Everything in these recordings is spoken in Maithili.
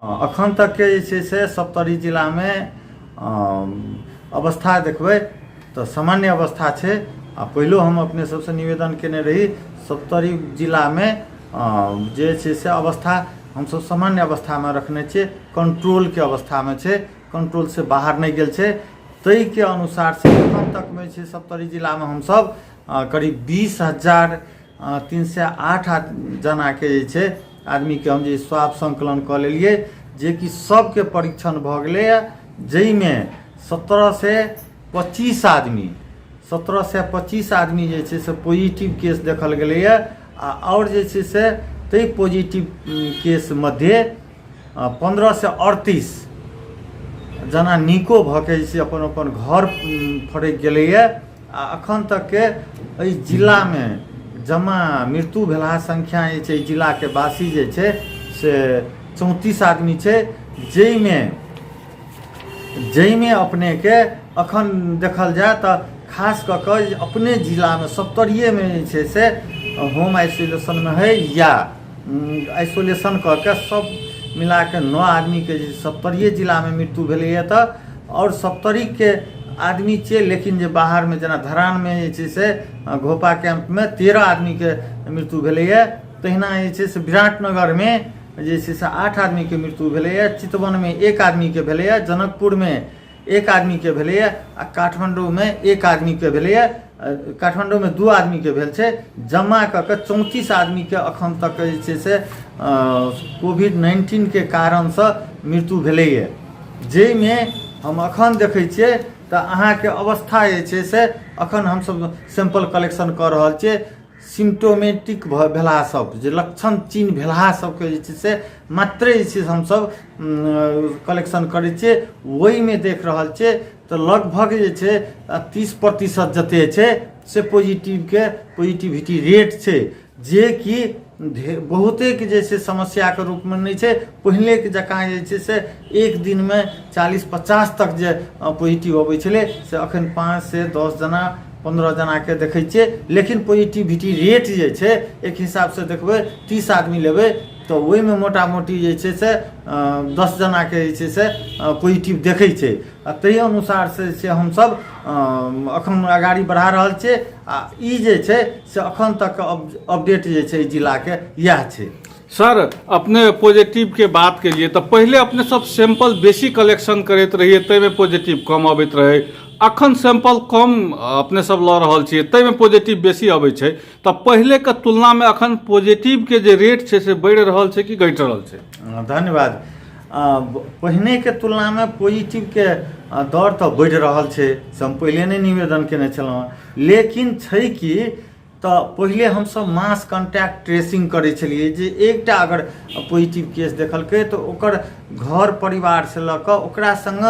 अखन तकके जे छै से सप्तरी जिलामे अवस्था देखबै तऽ सामान्य अवस्था छै। आ पहिलो हम अपने सबसँ निवेदन केने रही, सप्तरी जिलामे जे छै से अवस्था हमसब सामान्य अवस्थामे रखने छियै, कंट्रोलके अवस्थामे छै, कंट्रोलसँ बाहर नहि गेल छै। ताहिके अनुसार से एखन तकमे छै सप्तरी जिलामे हमसब करीब 20,308 जनाके जे छै आदमीके हम जे स्वाब संकलन कऽ लेलियै, जेकि सबके परीक्षण भऽ गेलैए, जाहिमे 1725 आदमी, 1725 आदमी जे छै से पॉजिटिव केस देखल गेलैए। आ आओर जे छै से ताहि पॉजिटिव केस मध्य 1538 जना नीको भऽ के जे छै अपन अपन घर फड़कि गेलैए। आ अखन तकके एहि जिलामे जमा मृत्यु भेलाहा संख्या जे छै, जिलाके वासी जे छै से 34 आदमी छै, जाहिमे जाहिमे अपनेके अखन देखल जाय तऽ खास कऽ कऽ अपने जिलामे सप्तरिएमे जे छै से होम आइसोलेशनमे हइ या आइसोलेशन कऽ के सब मिला कऽ 9 आदमीके जे सप्तरिए जिलामे मृत्यु भेलैए। तऽ आओर सप्तरीके आदमी छियै, लेकिन जे बाहरमे जेना धरानमे जे छै से घोपा कैम्पमे 13 आदमीके मृत्यु भेलैए। तहिना जे छै से विराटनगरमे जे छै से 8 आदमीके मृत्यु भेलैए, चितवनमे 1 आदमीके भेलैए, जनकपुरमे 1 आदमीके भेलैए आ काठमाण्डूमे 1 आदमीके भेलैए। काठमाण्डूमे 2 आदमीके भेल छै। जमा कऽ कऽ 34 आदमीके अखन तक जे छै से कोविड 19के कारणसँ मृत्यु भेलैए, जाहिमे हम अखन देखै छियै तऽ अहाँके अवस्था जे छै से अखन हमसभ सैंपल कलेक्शन कऽ रहल छियै। सिम्टोमेटिक भेलाह सब, जे लक्षण चिन्ह भेलाह सबके जे छै से मात्रे जे छै से हमसब कलेक्शन करै छियै। ओहिमे देख रहल छियै तऽ लगभग जे छै 30% जते छै से पॉजिटिवके पॉजिटिविटी रेट छै, जेकि बहुतेक जे छै समस्याके रूपमे नहि छै। पहिलेके जकाँ जे छै से एक दिनमे 40-50 तक जे पॉजिटिव अबै छलै से अखन 5 से 10 जना 15 जनाके देखै छियै। लेकिन पॉजिटिविटी रेट जे छै एक हिसाबसँ देखबै, 30 आदमी लेबै तऽ ओहिमे मोटा मोटी जे छै से 10 जनाके जे छै से पॉजिटिव देखै छै। आ ताहि अनुसारसँ जे छै हमसभ अखन अगाड़ी बढ़ा रहल छियै। आ ई जे छै से अखन तक अपडेट जे छै जिलाके इएह छै। सर, अपने पॉजिटिव के बात केलिए तऽ पहिले अपने सब सैंपल बेसी कलेक्शन करैत रहिए, ताहिमे पॉजिटिव कम अबैत रहै। अखन सैंपल कम अपने सब लऽ रहल छियै, ताहिमे पॉजिटिव बेसी अबै छै। तऽ पहिलेके तुलनामे अखन पॉजिटिवके जे रेट छै से बढ़ि रहल छै कि घटि रहल छै? धन्यवाद। पहिनेके तुलनामे पॉजिटिवके दर तऽ बढ़ि रहल छै, से हम पहिले नहि निवेदन केने छलहुँ। लेकिन छै कि तऽ पहिले हमसभ मास कॉन्टैक्ट ट्रेसिंग करै छलियै, जे एकटा अगर पॉजिटिव केस देखलकै तऽ ओकर घर परिवारसँ लऽ कऽ ओकरा सङ्ग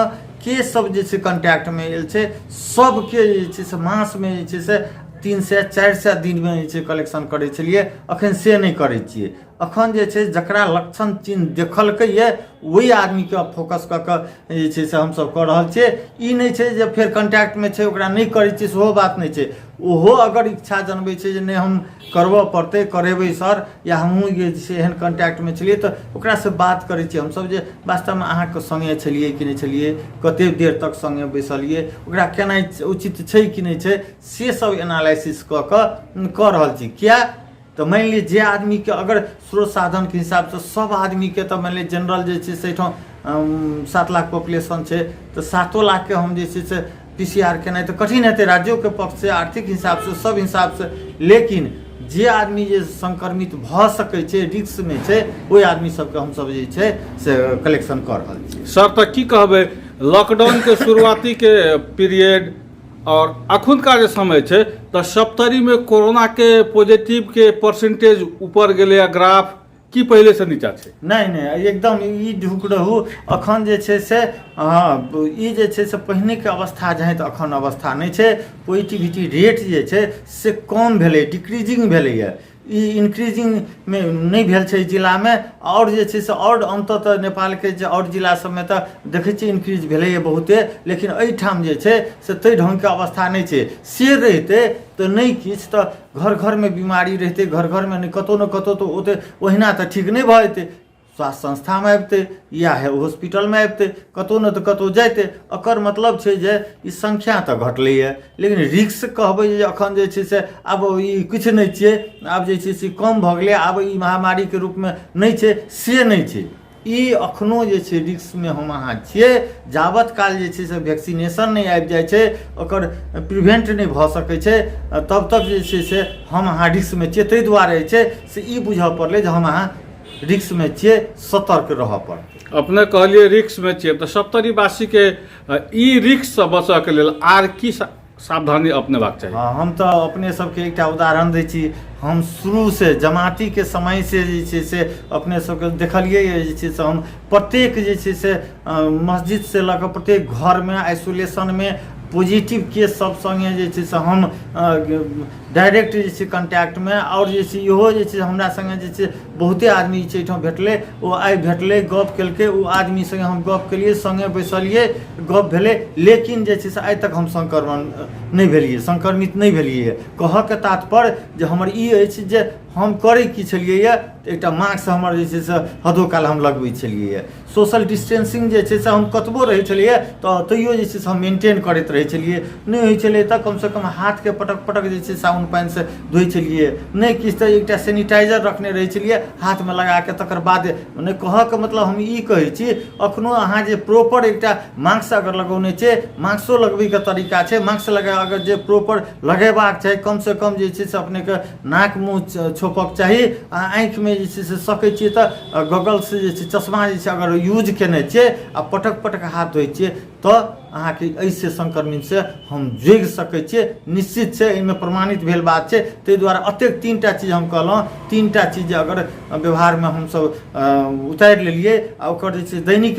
के सब जे छै कॉन्टैक्टमे आयल छै, सबके जे छै से मासमे जे छै से 300-400 दिनमे जे छै कलेक्शन करै छलियै। अखन से नहि करै छियै। अखन जे छै जकरा लक्षण चिन्ह देखलकैए ओहि आदमीके फोकस कऽ कऽ जे छै से हमसभ कऽ रहल छियै। ई नहि छै जे फेर कॉन्टैक्टमे छै ओकरा नहि करै छियै, सेहो बात नहि छै। ओहो अगर इच्छा जनबै छै जे नहि, हम करबऽ पड़तै, करेबै सर, या हमहूँ जे छै एहन कॉन्टैक्टमे छलियै, तऽ ओकरासँ बात करै छियै हमसभ जे वास्तवमे अहाँके सङ्गे छलियै कि नहि छलियै, कतेक देर तक सङ्गे बैसलियै, ओकरा केनाइ उचित छै कि नहि छै, से सब एनालाइसिस कऽ कऽ कऽ रहल छी। किया तऽ मानि लिअ जे आदमीके अगर स्रोत साधनके हिसाबसँ सब आदमीके, तऽ मानि लिअ जनरल जे छै से एहिठाम 7 लाख पॉपुलेशन छै, तऽ 7 लाखके हम जे छै से पीसीआर केनाइ तऽ कठिन हेतै राज्योके पक्षसँ, आर्थिक हिसाबसँ, सब हिसाबसँ। लेकिन जे आदमी जे संक्रमित भऽ सकै छै, रिस्कमे छै, ओहि आदमी सबके हमसब जे छै से कलेक्शन कऽ रहल छी। सर, तऽ की कहबै, लॉकडाउनके शुरुआतीके पीरियड आओर अखुनका जे समय छै, तऽ सप्तरीमे कोरोनाके पॉजिटिवके परसेंटेज ऊपर गेलैए ग्राफ की पहिलेसँ नीचा छै? नहि नहि, एकदम ई ढुक रहू। अखन जे छै से, हँ, ई जे छै से पहिनेके अवस्था जे तऽ अखन अवस्था नहि छै। पॉजिटिविटी रेट जे छै से कम भेलै, डिक्रीजिंग भेलैए, ई इन्क्रीजिंगमे नहि भेल छै जिलामे। आओर जे छै से आओर अन्ततः नेपालके जे आओर जिला सबमे तऽ देखै छियै इन्क्रीज भेलैए बहुते, लेकिन एहिठाम जे छै से ताहि ढङ्गके अवस्था नहि छै। से रहितै तऽ नहि किछु तऽ घर घरमे बीमारी रहितै, घर घरमे नहि कतहु ने कतहु तऽ ओते ओहिना तऽ ठीक नहि भऽ जेतै। स्वास्थ्य संस्थामे अबितै या हॉस्पिटलमे अबितै, कतहु ने तऽ कतहु जैतै। एकर मतलब छै जे ई संख्या तऽ घटलैए, लेकिन रिस्क कहबै जे एखन जे छै से आब ई किछु नहि छियै, आब जे छै से कम भऽ गेलै, आब ई महामारीके रूपमे नहि छै, से नहि छै। ई एखनो जे छै रिस्कमे हम अहाँ छियै। जाबत काल जे छै से वैक्सीनेशन नहि आबि जाइ छै, ओकर प्रिवेंट नहि भऽ सकै छै, तब तक जे छै से हम अहाँ रिस्कमे छियै। ताहि दुआरे जे छै से ई बुझऽ पड़लै जे हम अहाँ रिस्कमे छियै, सतर्क रहऽ पड़तै। अपने कहलियै रिस्कमे छियै, तऽ सप्तरीवासीके ई रिस्कसँ बचऽके लेल आर की सावधानी अपनेबाक चाही? हँ, हम तऽ अपने सबके एकटा उदाहरण दै छी। हम शुरूसँ जमातीके समयसँ जे छै से अपने सबके देखलियै जे छै से हम प्रत्येक जे छै से मस्जिदसँ लऽ कऽ प्रत्येक घरमे आइसोलेशनमे पॉजिटिव केस सब सङ्गे जे छै से हम डायरेक्ट जे छै कॉन्टैक्टमे। आओर जे छै इहो जे छै हमरा सङ्गे जे छै बहुते आदमी जे छै एहिठाम भेटलै, ओ आइ भेटलै, गप केलकै, ओ आदमी सङ्गे हम गप केलियै, सङ्गे बैसलियै, गप भेलै, लेकिन जे छै से आइ तक हम संक्रमण नहि भेलियै, संक्रमित नहि भेलियै। कहऽके तात्पर्य जे हमर ई अछि जे हम करै की छलियै यऽ, तऽ एकटा मास्क हमर जे छै से हदो काल हम लगबै छलियै यऽ। सोशल डिस्टेंसिंग जे छै से हम कतबो रहै छलियै तऽ तैयो जे छै से हम मेंटेन करैत रहै छलियै। नहि होइ छलै तऽ कमसँ कम हाथके पटक पटक जे छै साबुन पानिसँ धोइ छलियै, नहि किछु तऽ एकटा सैनिटाइजर रखने रहै छलियै हाथमे लगाके, तकर बाद। नहि, कहऽके मतलब हम ई कहै छी, अखनो अहाँ जे प्रॉपर एकटा मास्क अगर लगौने छियै, मास्को लगबैके तरीका छै। मास्क लगा अगर जे प्रॉपर लगेबाक छै, कमसँ कम जे छै से अपनेके नाक मुँह छोपक चाही आ आँखिमे जे छै से सकै छियै तऽ गॉगल्स जे छै, चश्मा जे छै अगर यूज केने छियै आ पटक पटक हाथ धोइ छियै तऽ अहाँके एहिसँ संक्रमितसँ हम जोगि सकै छियै। निश्चित छै, एहिमे प्रमाणित भेल बात छै। ताहि दुआरे एतेक तीनटा चीज हम कहलहुँ। तीनटा चीज अगर व्यवहारमे हमसभ उतारि लेलियै आ ओकर जे छै दैनिक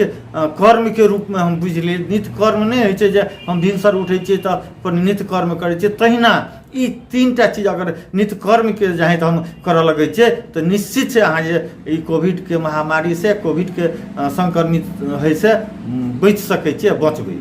कर्मके रूपमे हम बुझि लेलियै, नित्य कर्म नहि होइ छै जे हम भिनसर उठै छियै तऽ अपन नित्य कर्म करै छियै, तहिना ई तीनटा चीज अगर नित्य कर्मके जाहि तऽ हम करऽ लगै छियै तऽ निश्चित छै अहाँ जे ई कोविडके महामारीसँ, कोविडके संक्रमित होइसँ बचि सकै छियै, बचबै।